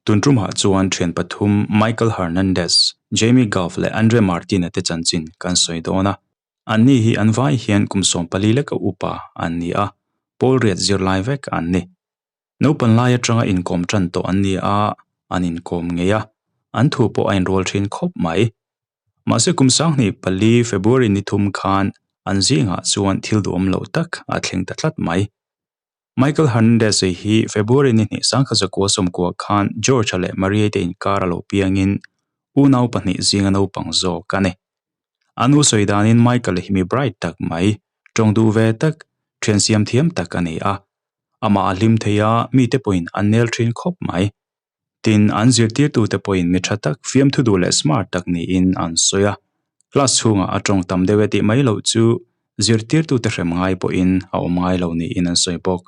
Tun tumah chuan thian pathum Michael Hernandez, Jamie Gough leh Andre Martin-a te chanchin kan sawi dawn a. Anni hi an vai hian kum 14 leka upa an ni a, pawl riat zirlai vek an ni. Naupan lai atanga inkawm tan tawh an ni a, an inkawm ngei a, an thu pawh a inrual thin khawp mai. Mahse kum 24 February ni thum khan an zingah chuan thil duhawm lo tak a thleng ta tlat mai. Michael Hernandez hi February ni hnih 1990 khan George leh Maria te inkar a lo piangin unau pahnih zinga naupang zawk a ni. An u sawi danin Michael hi mi bright tak mai, tawng duh ve tak, thian siam thiam tak a ni a. Amah a hlim thei a, mite pawhin an nel thin khawp mai. Tin, an zirtirtute pawhin mi tha tak, fiamthu duh leh smart tak niin an sawi a. Class chhungah a tawng tam deuh e tih mai loh chu zirtirtute hrem ngai pawhin a awm ngai lo niin an sawi bawk.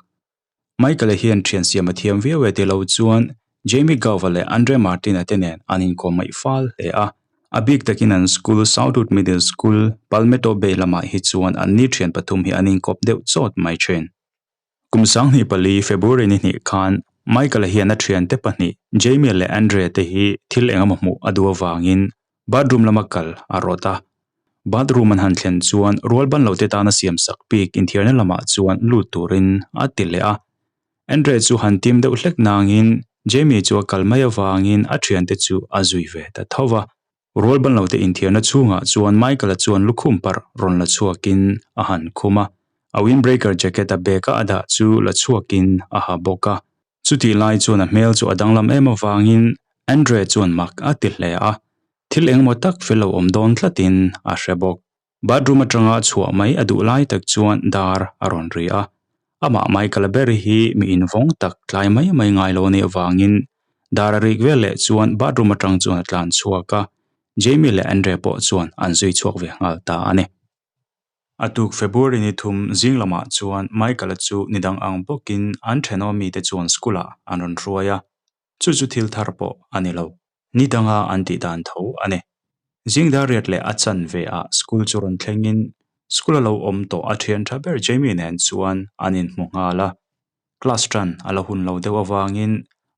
Michael-a hian thian siam a thiam viau e tih loh chuan Jamie Gauva leh Andre Martin-a te nen an inkawm ngaih fal hle a. A bik takin an school Southwood Middle School, Palmetto Bay lamah hi chuan anni thian pathum hi an inkawp deuh chawt mai thin. Kum 24 February ni hnih khan Michael-a hian a thiante pahnih Jamie leh Andre te hi thil engemaw hmuh a duh avangin bathroom lama kal a rawt a. Bathroom an han thlen chuan rual ban lo te tana siam sak bik inthiarna lamah chuan lut turin a ti leh a. Andre chu han tim deuh hlek nangin Jamie chu a kal mai avangin a thiante chu a zui ve ta tho va. Rual ban lo te inthiarna chhungah chuan Michael-a chuan lukhum parh rawn la chhuakin a han khum a, a windbreaker jacket a bag a a dah chu la chhuakin a ha bawk a. Chutih lai chuan a hmel chu a danglam em avangin Andre chuan mak a ti hle a, thil engemaw tak fel lo awm dawn tlatin a hre bawk. Bathroom atanga chhuah mai a duh lai tak chuan dar a rawn ri a, amah Michael-a ber hi mi invawng tak tlai mai mai ngai lo anih avangin dar a rik vel leh chuan bathroom atang chuan a tlan chhuak a, Jamie leh Andre pawh chuan an zui chhuak ve nghal ta a ni. A tuk February ni thum zing lamah chuan Michael-a chu ni dang ang bawkin an thenawm mite chuan school-ah an rawn hruai a, chu chu thil thar pawh a ni lo. Ni danga an tih dan tho a ni. Zing dar riat leh a chan ve ah school chu rawn thlengin school a lo awm tawh a thian tha ber Jamie nen chuan an inhmu nghal a. Class tan a la hun lo deuh avangin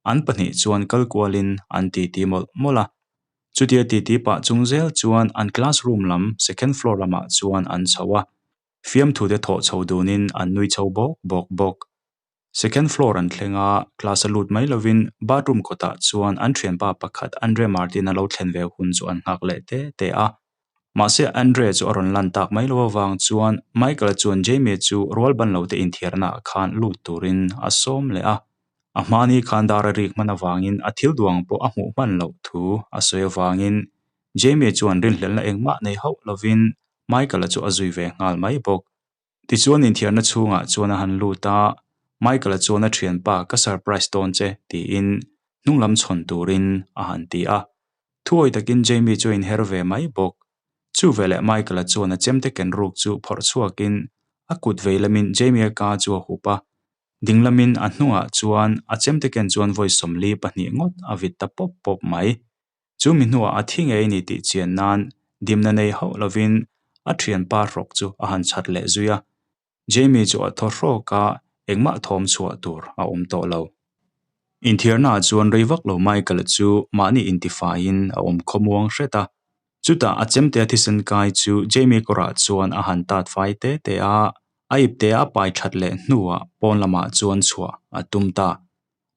an pahnih chuan kal kualin an titi mawlh mawlh a. Chutia titi pah chung zel chuan an classroom lam second floor lamah chuan an chho a. Fiamthu te thawh chho dunin an nui chho bawk bawk bawk. Second floor an thleng a, class a lut mai lovin bathroom kawtah chuan an thianpa pakhat Andre Martin a lo thlen ve hun chu an nghak leh te te a. Mahse Andre chu a rawn lan tak mai lo avang chuan Michael-a chuan Jamie chu rual ban lo te inthiarna ah khan lut turin a sawm leh a. A hmani khan dar a rik hman avangin a thil duang pawh a hmuh hman loh thu a sawi avangin Jamie chuan rinhlelhna engmah nei hauh lovin Michael-a chu a zui ve nghal mai bawk. Tichuan inthiarna chhungah chuan a han lut a, Michael-a chuan a thianpa ka surprise dawn che tiin hnunglam chhawn turin a han ti a. Thuawi takin Jamie chu a inher ve mai bawk. Chu veleh Michael-a chuan a chemte ken ruk chu phawrh chhuakin a kut vei lamin Jamie-a ka chu a hup a, ding lamin a hnungah chuan a chemte ken chuan vawi 42 ngawt a vit ta pawp pawp mai. Chu mi hnuah a thi ngei ni tih chian nan dimna nei hauh lovin a thianpa hrawk chu a han chhat leh zui a. Jamie chu a thaw hrawk a, engmah thawm chhuah tur a awm tawh lo. Inthiarnaah chuan rei vak lo Michael chu mahni intifaiin a awm khawmuang hret a. Chutah a chemte a thisen kai chu Jamie kawrah chuan a han tat fai te te a, a ipte a pai that leh hnuah pawn lamah chuan chhuah a tum ta.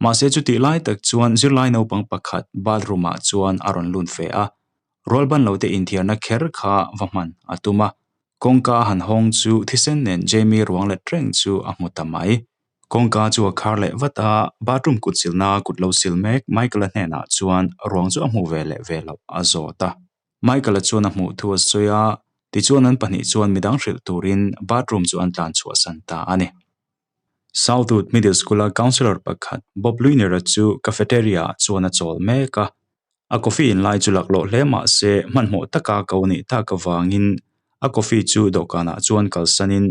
Mahse chutih lai tak chuan zirlai naupang pakhat bathroom ah chuan a rawn lut ve a, rual ban lo te inthiarna kher kha va hman a tum a, kawngka a han hawng chu thisen nen Jamie ruang let reng chu a hmu ta mai. Kawngka chu a khar leh vat a, bathroom kut silna kut lo sil mek Michael-a hnenah chuan ruang chu a hmu ve leh ve loh a zawt a. Michael-a chuan a hmuh thu a sawi a, tichuan an pahnih chuan midang hrilh turin bathroom chu an tlan chhuahsan ta a ni. Southwood Middle School-a counsellor pakhat Bob Luiner-a chu cafeteria-ah chuan a chawl mek a. A coffee in lai chu laklawh hle mah se hmanhmawh taka ko nih tak avangin a coffee chu dawhkanah chuan kalsanin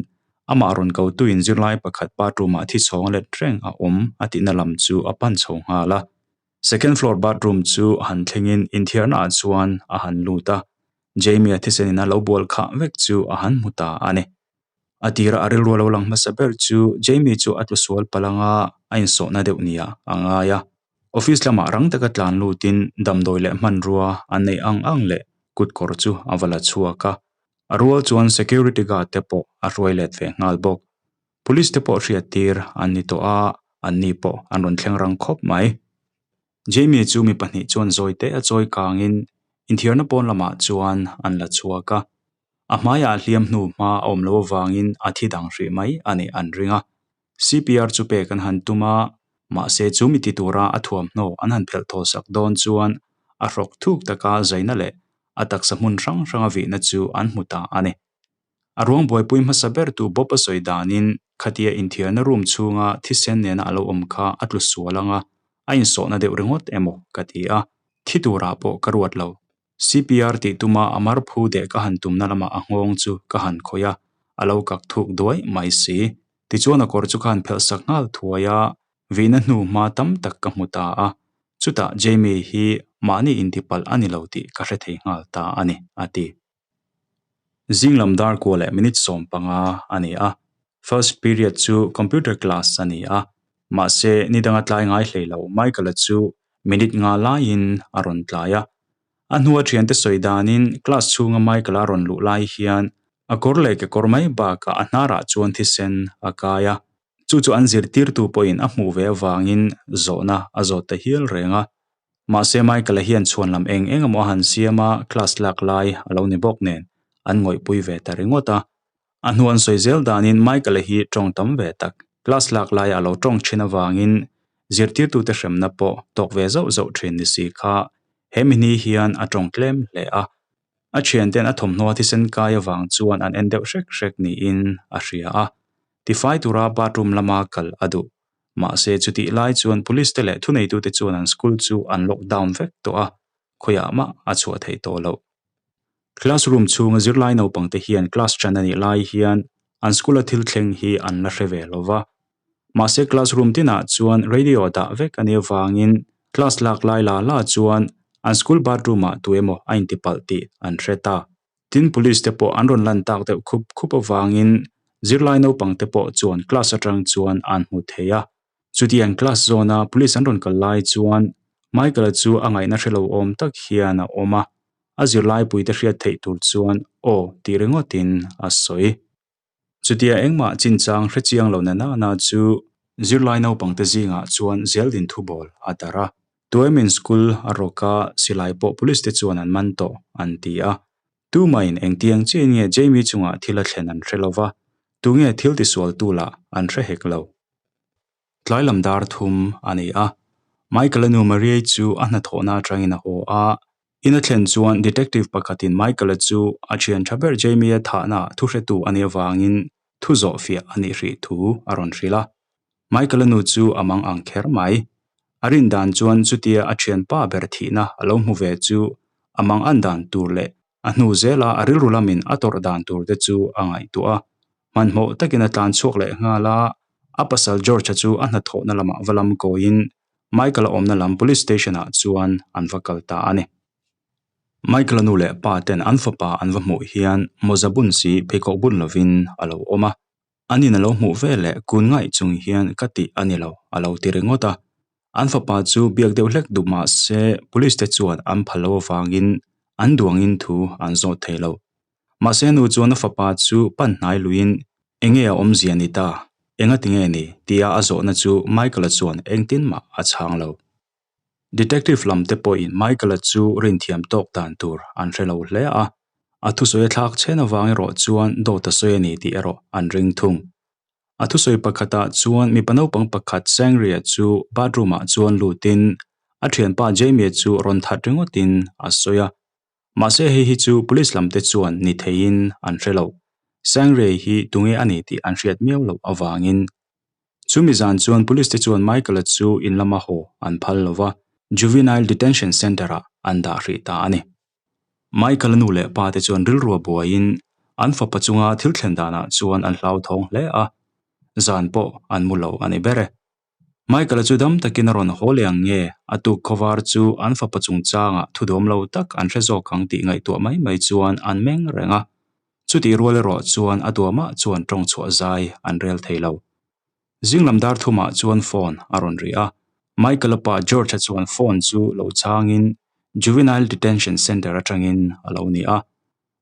amah rawn kotuin zirlai pakhat bathroom-ah thi chhawng let reng a awm a tihna lam chu a pan chho nghal a. Second floor bathroom chu han thlengin inthiarnaah chuan a han lut a, Jamie-a thisenin a lo bual khah vek chu a han hmu ta a ni. A tira a rilru a lo lang hmasa ber chu Jamie chu a tlu sual palh anga a insawhna deuh nia a ngai a. Office lamah rang taka tlan lutin damdawi leh hmanrua an neih ang ang leh kutkawr chu a va la chhuak a. A rual chuan security guard te pawh a hruai let ve nghal bawk. Police te pawh hriat tir an ni tawh a, anni pawh an rawn thleng rang khawp mai. Jamie chu mi pahnih chuan zawi te a chawi kangin inthiarna pawn lamah chuan an la chhuak a. A hmaiah hliam hnu hma a awm loh avangin a thi dang hrih mai a nih an ring a. CPR chu pek an han tum a, mahse chu mi ti tura a thuamhnaw an han phelh thaw sak dawn chuan a hrawk thuk taka zaina leh a taksa hmun hrang hranga vihna chu an hmu ta a ni. A ruang buaipui hmasa bertu Bob a sawi danin khatia inthiarna room chhunga thisen nena a lo awm kha a tlu sual anga a insawhna deuh ringawt emaw ka ti a, thi turah pawh ka ruat lo. CPR tih tuma a mar phu deh ka han tumna lamah a nghawng chu ka han khawih a, a lo kak thuk duai mai si. Tichuan a kawr chu ka han phelh sak nghal thuai a, vihna hnu hma tam tak ka hmu ta a. Chutah Jamie hi mahni intipalh a ni lo tih ka hre thei nghal ta a ni, a ti. Zing lam dar kua leh minute 15 a ni a, first period chu computer class a ni a, mahse ni danga tlai ngai hlei lo Michael-a chu minute nga laiin a rawn tlai a. A hnua thiante sawi danin class chhunga Michael-a rawn luh lai hian a kawr leh kekawr mai bakah a hnarah chuan thisen a kai a, chu chu an zirtirtu pawhin a hmuh ve avangin zawhna a zawt ta hial reng a. Mahse Michael-a hian chhuan lam eng eng emaw a han siam a, class lak lai a lo ni bawk nen an ngawihpui ve ta ringawt a. A hnu an sawi zel danin Michael-a hi tawng tam ve tak, class lak laia a lo tawng thin avangin zirtirtute hremna pawh tawk ve zauh zauh thin ni si kha he mihni hian a tawng tlem hle a. A thianten a thawmhnaw thisen kai avang chuan an en deuh hrek hrek niin a hria a, tifai tura bathroom lama kal a duh. Mahse chutih lai chuan police te leh thuneitute chuan an school chu an lockdown vek tawh a, khawiah mah a chhuah theih tawh loh. Classroom chhunga zirlai naupangte hian class ṭan a nih lai hian an school-a thil thleng hi an la hre ve lo va. Mahse classroom tinah chuan radio dah vek a nih avangin class lak lai la la chuan an school bathroom-ah tu emaw a intipalh tih an hre ta. Tin police te pawh an rawn lan tak deuh khup khup avangin zirlai naupangte pawh chuan class atang chuan an hmu thei a. Chutiang class zawna police an rawn kal lai chuan Michael-a chu a ngaihna hre lo awm tak hian a awm a, a zirlaipuite hriat theih tur chuan aw tih ringawtin a sawi. Chutia engmah chinchang hre chiang lo na nana chu zirlai naupangte zingah chuan zeldin thubawl a darh a. Tuaimin school a rawk a, silai pawh police te chuan an man tawh an ti a. Tumahin engtiang chiahin nge Jamie chungah thil a thlen an hre lo va, tunge thil tisualtu lah an hre hek lo. Tlai lam dar thum a ni a, Michael-a nu Maria-i chu a hnathawhna atangin a haw a. In a thlen chuan detective pakhatin Michael-a chu a thian tha ber Jamie-a thahna thuhretu a nih avangin thu zawh fiah a nih hrih thu a rawn hrilh a. Michael-a nu chu a mang ang kher mai. A rin dan chuan chutia a thianpa ber thihna a lo hmu ve chu a mang an dan tur leh a hnu zela a rilru lamin a tawrh dan tur te chu a ngaihtuah a. Hmanhmawh takin a tlan chhuak leh nghal a, a pasal George-a chu a hnathawhna lamah va lam kawiin Michael-a awmna lam police station-ah chuan an va kal ta a ni. Michael-a nu leh pa ten an fapa an va hmuh hian mawza bun si pheikhawk bun lovin a lo awm a. An in a lo hmuh ve leh kun ngaih chung hian ka tih a ni lo a lo ti ringawt a. An fapa chu biak deuh hlek duh mah se police te chuan an phal lo avangin an duangin thu an zawt thei lo. Mahse nu chuan a fapa chu pan hnai luiin enge a awmzia ni ta, enga ti nge ni tia a zawhna chu Michael-a chuan engtin mah a chhang lo. Detective lam te pawhin Michael-a chu rinthiam tawk dan tur an hre lo hle a, a thusawi a thlak chhen avang erawh chuan dawt a sawi a ni tih erawh an ring thung. A thusawi pakhatah chuan mipa naupang pakhat Sangria chu bathroom-ah chuan lutin a thianpa Jamie chu rawn that ringawtin a sawi a. Mahse hei hi chu police lam te chuan ni theiin an hre lo. Sangria hi tunge a ni tih an hriat miau loh avangin Chumi zan chuan police te chuan Michael-a chu in lama haw an phal lo va, Juvenile Detention Centre-ah an dah hrih ta a ni. Michael-a nu leh pa te chuan rilrua buaiin an fapa chunga thil thlen danah chuan an hlauthawng hle a, zan pawh an mu lo a ni ber e. Michael-a chu dam takin a rawn haw leh ang nge, a tuk khawvar chu an fapa chungchangah thudawm lo tak an hre zawk ang tih ngaihtuah mai mai chuan an meng reng a. Chutih rual erawh chuan a duamah chuan tawng chhuah zai an rel thei lo. Zinglam dar thumah chuan phone a rawn ri a. Michael-a pa George-a chuan phone chu lo chhangin Juvenile Detention Centre atangin a lo ni a.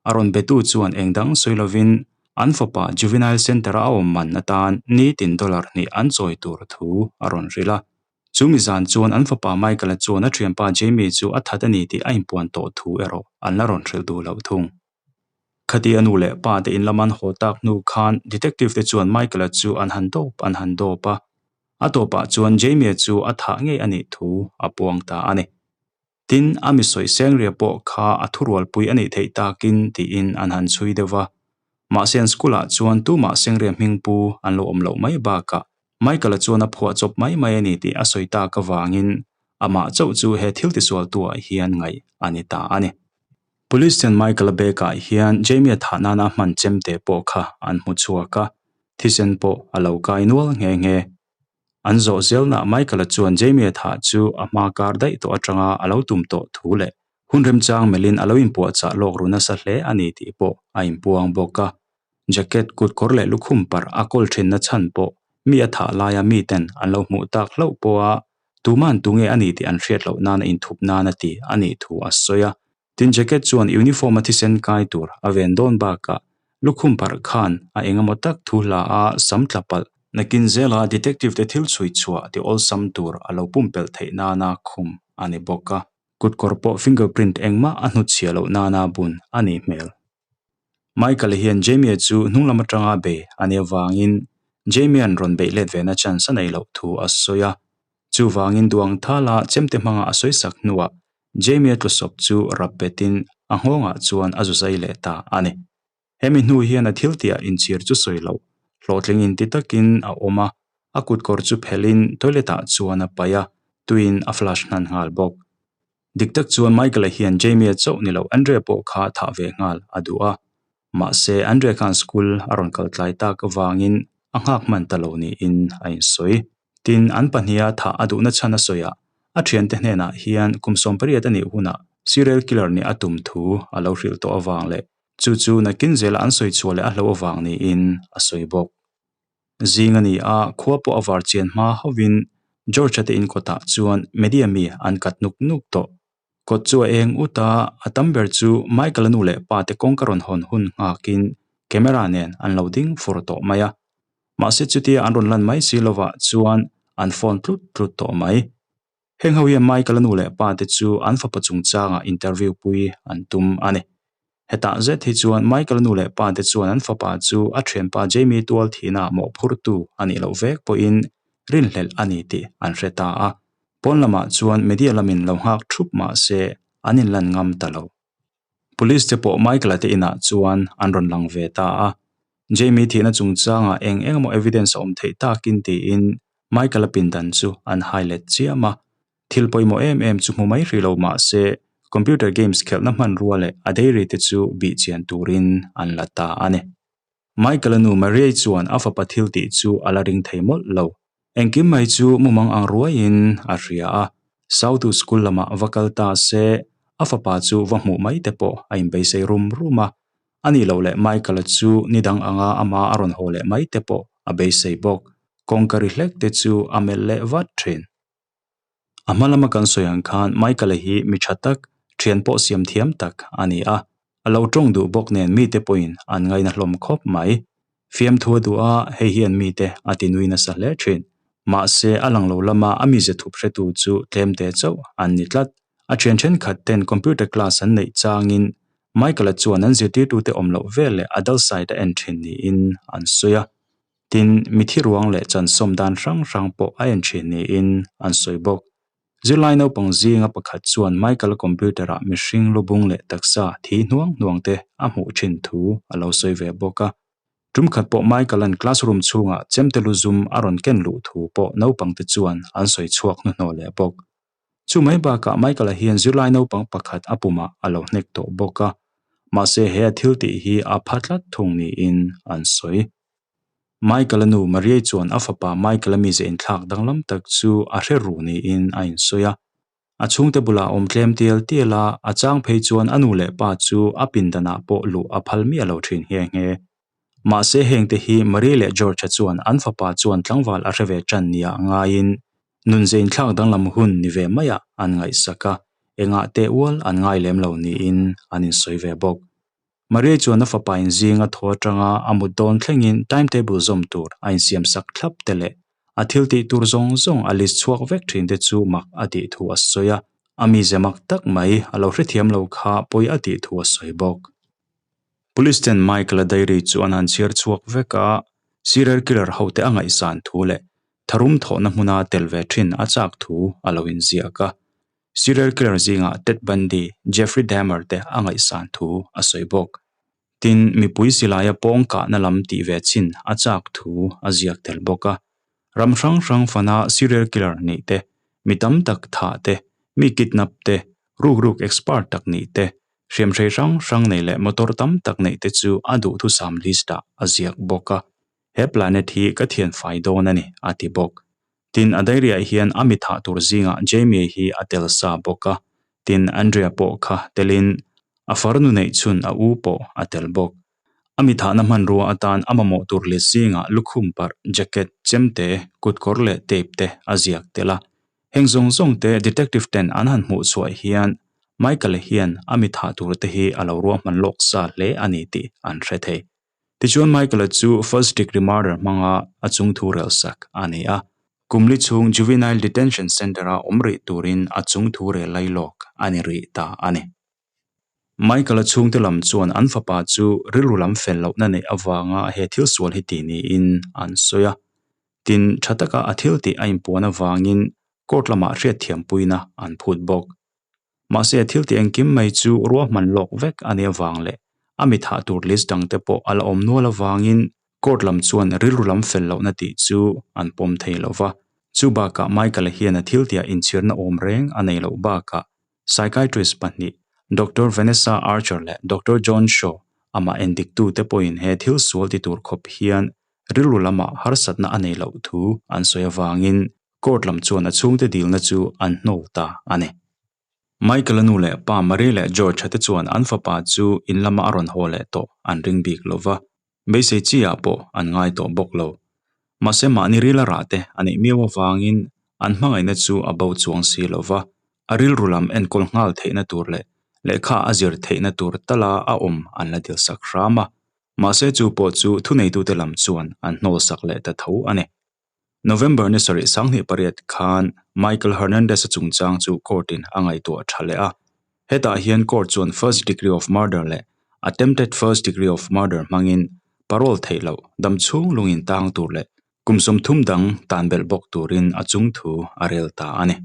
A rawn betu chuan eng dang sawi lovin an fapa Juvenile Centre-a a awm man atan nitin dollar hnih an chawi tur thu a rawn hrilh a. Chu mi zan chuan an fapa Michael-a chuan a thianpa Jamie chu a that a ni tih a inpuan tawh thu erawh an la rawn hrilh duh loh thung. Khati a nu leh pa te in lam an haw tak hnu khan detective te chuan Michael-a chu an han dawp an han dawp a. A tawpah chuan Jamie-a chu a thah ngei a nih thu a puang ta a ni. Tin, a mi sawi sengria pawh kha a thurualpui a nih theih takin tiin an han chhui deuh va. Mahse an school-ah chuan tumah sengria hming pu an lo awm loh mai bakah Michael-a chuan a phuah chawp mai mai a ni tih a sawi tak avangin amah chauh chu he thil tisualtuah hian ngaih a ni ta a ni. Police chuan Michael-a bag-ah hian Jamie-a thah nana hman chemte pawh kha an hmu chhuak a, thisen pawh a lo kai nual nghe nghe. An zawh zelnaah Michael-a chuan Jamie-a thah chu a hma kar daih tawh atanga a lo tum tawh thu leh hun remchang melhin a lo inpuahchah lawk ru nasa hle a ni tih pawh a inpuang bawk a. Jacket kut kawr leh lukhum parh a kawl thinna chhan pawh mi a thah laia miten an lo hmuh tak hlauh pawha tuman tunge a ni tih an hriat loh nana inthup nana ti a nih thu a sawi a. Tin jacket chuan uniform a thisen kai tur a ven dawn bakah lukhum parh khan a engemaw tak thu hla a sam tla palh. Nakin zela detective te thil chhui chhuah ti awlsam tur a lo pumpelh theih nana khum a ni bawk a. Kutkawr pawh fingerprint engmah a hnutchhiah loh nana bun a nih hmel. Michael hian Jamie chu hnunglam atanga bei a nih avangin Jamie-a'n rawn beih let vena chance a neih loh thu a sawi a. Chuvangin duang thala chemte hmanga a sawi sak hnuah Jamie-a tlusawp chu rap betin a nghawngah chuan a zu zai leh ta a ni. Hemi hnu hian a thil tihah inchhir chu sawi loh, hlawhtling inti takin a awm a, a kutkawr chu phelhin toilet-ah chuan a paih a, tuiin a flush hnan nghal bawk. Dik tak chuan Michael-a hian Jamie-a chauh ni lo Andrea pawh kha thah ve nghal a duh a. Mahse, Andrea khan school a rawn kal tlai tak avangin a nghak hman ta lo niin a insawi. Tin, an pahniha thah a duhna chhan a sawiah a thiante hnenah hian kum 18 a nih hunah serial killer nih a tum thu a lo hrilh tawh avang leh chu chu nakin zela an sawi chhuah leh a hlo avang niin a sawi bawk. Zing a ni a, khua pawh a var chian hma hovin George-a te inkawtah chuan media mi an kat nuk nuk tawh. Kawt chu a eng ut a, a tam ber chu Michael-a nu leh pa te kawngka rawn hawn hun nghakin camera nen an lo ding fur tawh mai a. Mahse chutia an rawn lan mai si lovah chuan an phone tlut tlut tawh mai. Heng ho hian Michael-a nu leh pa te chu an fapa chungchangah interview pui an tum a ni. Hetah zet hi chuan Michael-a nu leh pa te chuan an fapa chu a thianpa Jamie tual thihna mawhphurtu a nih loh vek pawhin rinhlelh a ni tih an hre ta a. Pawn lamah chuan media lamin lo nghak thup mah se an inlan ngam ta lo. Police te pawh Michael-a te inah chuan an rawn lang ve ta a. Jamie thihna chungchangah eng eng emaw evidence a awm theih takin tiin Michael-a pindan chu an hai let chiam a. Thil pawimawh em em chu hmu mai hrih lo mah se computer games khelhna hmanrua leh a diary te chu bih chian turin an la ta a ni. Michael-a nu Maria-i chuan a fapa thil tih chu a la ring thei mawlh lo. Engkim mai chu mumang ang ruaiin a hria a, South School lamah va kal ta se a fapa chu va hmuh mai te pawh a inbeisei rum rum a. A nih loh leh Michael-a chu ni dang anga ama a rawn haw leh mai te pawh a beisei bawk. Kawngka ri hlek te chu a melh leh vat thin. A hma lama kan sawi ang khan Michael-a hi mi tha tak, thian pawh siam thiam tak a ni a. A lo tawng duh bawk nen mite pawhin an ngaina hlawm khawp mai. Fiamthu a duh a, hei hian mite a ti nui nasa hle thin. Mahse, a lang lo lama a mize thup hretu chu tlemte chauh an ni tlat. A thian thenkhat ten computer class an neih changin Michael-a chuan an zirtirtute awm loh vel leh adult side a en thin niin an sawi a. Tin, mithi ruang leh chansawm dan hrang hrang pawh a en thin niin an sawi bawk. Zirlai naupang zinga pakhat chuan Michael-a computer-ah mihring lubung leh taksa thi hnuang hnuang te a hmuh thin thu a lo sawi ve bawk a. Tum khat pawh Michael-a'n classroom chhungah chemte lu zum a rawn ken luh thu pawh naupangte chuan an sawi chhuak hnuhnawh leh bawk. Chu mai bakah Michael-a hian zirlai naupang pakhat a pumah a lo hnek tawh bawk a, mahse he a thil tih hi a pha tlat thung niin an sawi. Michael-a nu Maria-i chuan a fapa Michael-a mize inthlak danglam tak chu a hre ru niin a insawi a. A chhungte bulah a awm tlem tial tial a, a chang phei chuan a nu leh pa chu a pindanah pawh luh a phal miah lo thin nghe nghe. Mahse hengte hi Maria leh George-a chuan an fapa chuan tlangval a hre ve tan nia ngaiin. Nunze inthlak danglam hun ni ve maiah an ngaihsak a, engah teh ual an ngai lem lo niin an insawi ve bawk. Maria chuan a fapa inzing a thaw atanga a mut dawn thlengin timetable zawm tur a insiam sak thlap te leh a thil tih tur zawng zawng a list chhuak vek thin te chu mak a tih thu a sawi a, a mize mak tak mai a lo hrethiam lo kha pawi a tih thu a sawi bawk. Police ten Michael-a diary chu an han chhiar chhuak vek a, serial killer hote a ngaihsan thu leh tharum thawhna hmuna tel ve thin a chak thu a lo inziak a. Serial killer zingah Ted Bundy, Jeffrey Dahmer te a ngaihsan thu a sawi bawk. Tin, mipui silaia pawng kahna lam tih ve chin a chak thu a ziak tel bawk a. Ram hrang hrang fana serial killer nih te, mi tam tak thah te, mi kidnap te, rukruk expert tak nih te, hriamhrei hrang hrang nei leh motor tam tak neih te chu a duhthusam list-ah a ziak bawk a. He planet hi ka thianfai dawn a ni, a ti bawk. Tin, a diary-ah hian a mi thah tur zingah Jamie hi a tel sa bawk a, tin, Andrea pawh kha telin a farnu neih chhun a u pawh a tel bawk. A mi thahna hmanrua atan a mamawh tur leh zingah lukhum parh, jacket, chemte, kutkawr leh tape te a ziak tel a. Heng zawng zawng te detective ten an han hmuh chhuah hian Michael-a hian a mi thah tur te hi a lo ruahman lawk sa hle a ni tih an hre thei. Tichuan Michael-a chu first degree murder hmanga a chungthu relsak a ni a, kum li chhung Juvenile Detention Centre-a awm rih turin a chungthu rel lai lawk a ni rih ta a ni. Michael-a chhungte lam chuan an fapa chu rilru lam fel lohna neih avanga he thil sual hi ti niin an sawi a. Tin, tha taka a thil tih a inpuan avangin court lamah hriatthiampuina an phut bawk. Mahse, thil tih engkim mai chu ruahman lawk vek a nih avang leh a mi thah tur list dangte pawh a la awm nual avangin court lam chuan rilru lam fel lohna tih chu an pawm thei lo va. Chu bakah Michael-a hian a thil tihah inchhirna awm reng a nei loh bakah psychiatrist pahnih Doctor Vanessa Archer leh Doctor John Shaw amah endiktute pawhin he thil sual ti tur khawp hian rilru lamah harsatna a nei loh thu an sawi avangin Court lam chuan a chhungte dilna chu an hnawl ta a ni. Michael-a nu leh pa Marie leh George-a te chuan an fapa chu in lama a rawn haw leh tawh an ring bik lo va, beisei chi ah pawh an ngai tawh bawk lo. Mahse mahni rila rah te a neih miau avangin an hmangaihna chu a bo chuang si lo va, a rilru lam enkawl nghal theihna tur leh lehkha a zir theihna tur tala a awm an la dilsak hram a. Mahse chu pawh chu thuneitute lam chuan an hnawlsak leh ta tho a ni. November ni sarih 28 khan Michael Hernandez-a chungchang chu court-in a ngaihtuah tha leh a. Hetah hian court chuan first degree of murder leh attempted first degree of murder hmangin parole theih loh damchhung lungin tang tur leh kum 30 dang tan belh bawk turin a chungthu a rel ta a ni.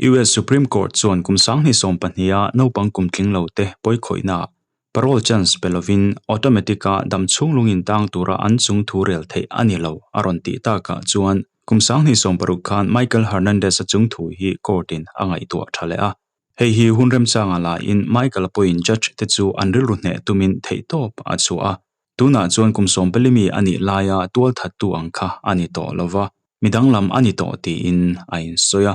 US Supreme Court chuan kum 2012-a naupang kum tling lo te pawikhawihnaah parole chance pe lovin automatic-a damchhung lungin tang tura an chung thu rel theih a ni lo a rawn tih takah chuan kum 2016 khan Michael Hernandez-a chung thu hi court-in a ngaihtuah tha leh a. Hei hi hun remchanga laiin Michael-a pawhin judge te chu an rilru hneh tumin theihtawp a chhuah a. Tunah chuan kum sawmpelimi a nih laia tualthattu ang kha a ni tawh lo va, mi danglam a ni tawh tiin a insawi a.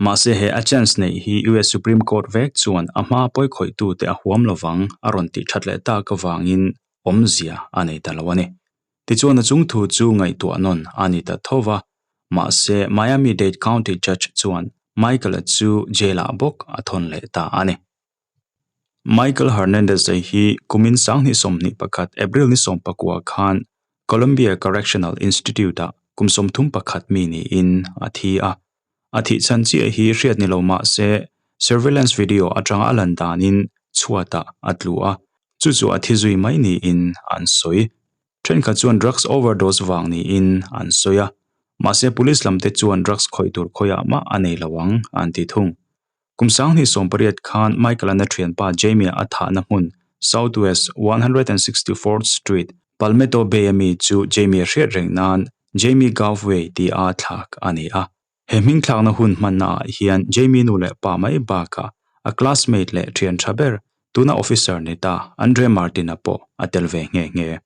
Mahse he a chance neih hi US Supreme Court vek chuan a hma pawikhawih-tute a huam lovang a rawn tih that leh tak avangin awmzia a nei ta lo a ni. Tichuan a chungthu chu ngaihtuah nawn a ni ta tho va, mahse Miami-Dade County Judge chuan Michael-a chu jail-ah bawk a thawn leh ta a ni. Michael Hernandez-a hi kumin 2021 April ni 19 khan Columbia Correctional Institute-ah kum 31 mi niin a thi a. A thih chhan chiah hi hriat ni lo mah se surveillance video atanga a lan danin chhuatah a tlu a, chu chu a thi zui mai niin an sawi. Thenkhat chuan drugs overdose vang niin an sawi a, mahse police lamte chuan drugs khawih tur khawiah mah a nei lo ang an ti thung. Kum 2018 khan Michael-a'n a thianpa Jamie-a a thahna hmun Southwest 164th Street, Palmetto Bay-a mi chu Jamie-a hriat reng nan Jamie Gulf Way tia thlak a ni a. He hming thlakna hun hmannaah hian Jamie nu leh pa mai bakah a classmate leh thian tha ber, tuna officer ni ta Andre Martin-a pawh a tel ve nghe nghe.